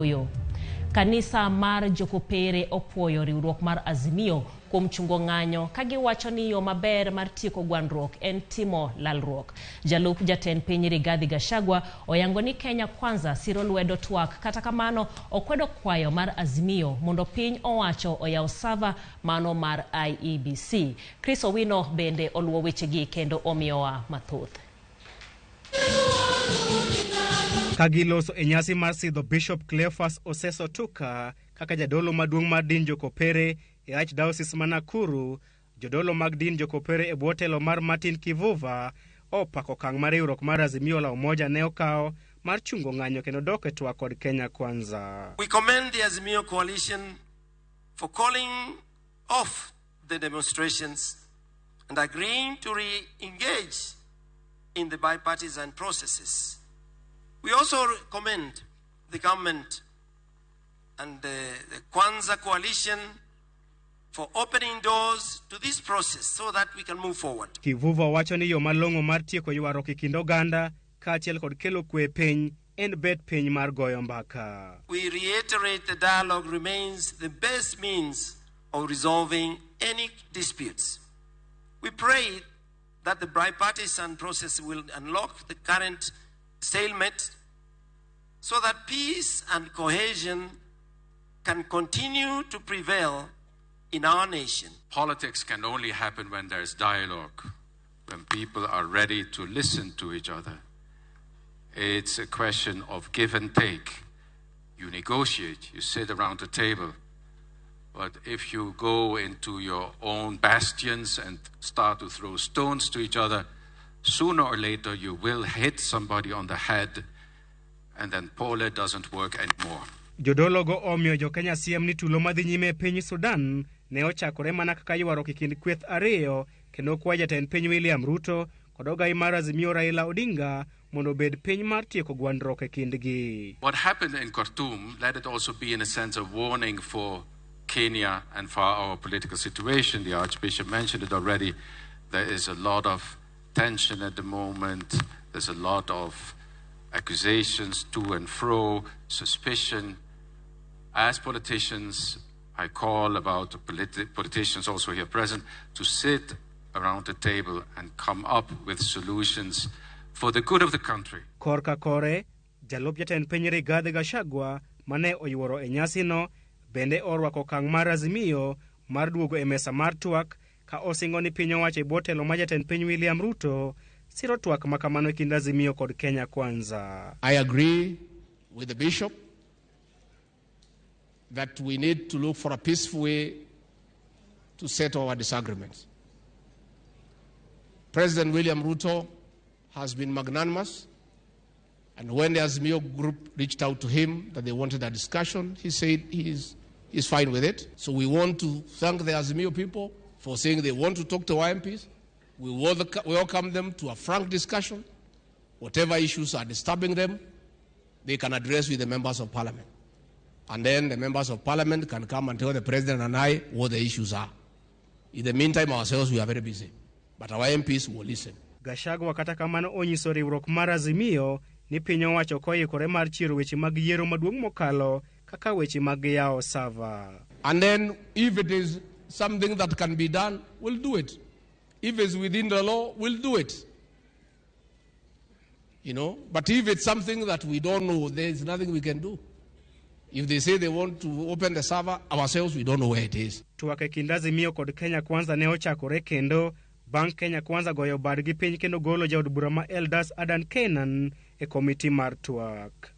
Wuoyo. Kanisa mar Jokopere opuoyo riwruok mar Azimio kuom chungo ng'anyo ka giwacho ni yo maber mar tieko gwandruok en timo lalruok. Jalup jatend piny Rigathi Gachagua oyango ni Kenya Kwanza siro lwedo twak kata kamano okwedo kwayo mar Azimio mondo piny owacho oyaw sava mano mar IEBC. Chris Owino bende oluwo wechegi kendo omiyowa mathoth. Ka giloso e nyasi mar sidho Bishop Cleophas Oseso Tuka kaka jadolo maduong' mar din Jokopere e Archdiocese ma Nakuru, jodolo mag din Jokopere e bwo telo mar Martin Kivuva opako okang' ma riwruok mar Azimio la Umoja ne okawo mar chungo ng'anyo kendo dok e twak kod Kenya Kwanza. We commend the Azimio coalition for calling off the demonstrations and agreeing to re-engage in the bipartisan processes. We also commend the government and the Kwanza coalition for opening doors to this process so that we can move forward. Kivuva wacho ni yo malong'o mar tieko ywaruok e kind oganda kaachiel kod kelo kwe e piny en bet piny mar goyo mbaka. We reiterate the dialogue remains the best means of resolving any disputes. We pray that the bipartisan process will unlock the current stalemate so that peace and cohesion can continue to prevail in our nation. Politics can only happen when there's dialogue, when people are ready to listen to each other. It's a question of give and take. You negotiate, you sit around the table. But if you go into your own bastions and start to throw stones to each other, sooner or later you will hit somebody on the head, and then pole doesn't work anymore. Jodologo omiyo jokenya siem ni tulo madhi nyime e piny Sudan ne ochakore mana kaka ywaruok e kind kweth ariyo kendo kwayo jatend piny William Ruto kod ogai mar Azimio Raila Odinga mondo obed piny mar tieko gwandruok e kindgi. What happened in Khartoum, let it also be in a sense a warning for Kenya and for our political situation. The Archbishop mentioned it already. There is a lot of tension at the moment. There's a lot of accusations to and fro, suspicion. As politicians, I call about the politicians also here present to sit around the table and come up with solutions for the good of the country. Korka kore, jalup jatend piny Rigathi Gachagua mane oyuoro e nyasino bende orwako okang' mar Azimio mar duogo e mesa mar twak ka osingo ni piny owacho e bwo telo mar jatend piny William Ruto siro twak ma kamano e kind Azimio kod Kenya Kwanza. I agree with the bishop that we need to look for a peaceful way to settle our disagreements. President William Ruto has been magnanimous, and when the Azimio group reached out to him that they wanted a discussion, he said he's fine with it. So we want to thank the Azimio people for saying they want to talk to our MPs. We welcome them to a frank discussion. Whatever issues are disturbing them, they can address with the members of parliament. And then the members of parliament can come and tell the president and I what the issues are. In the meantime, ourselves, we are very busy. But our MPs will listen. Gachagua kata kamano onyiso riwruok mar Azimio ni piny owacho koikore mar chiero weche mag yiero maduong' mokalo kaka weche mag yawo sava. And then if it is something that can be done, we'll do it. If it's within the law, we'll do it. But if it's something that we don't know, there's nothing we can do. If they say they want to open the server, ourselves, we don't know where it is. Twak e kind Azimio kod Kenya Kwanza ne ochakore kendo bang' Kenya Kwanza goyo badgi piny kendo golo jaod bura ma Eldas Adan Kenan e komiti mar twak.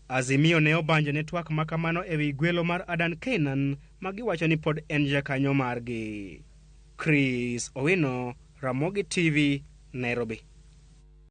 Azimio ne obanjo ne twak ma kamano e wi gwelo mar Adan Kenan ma giwacho ni pod en jakanyo margi. Chris Owino, Ramogi TV, Nairobi.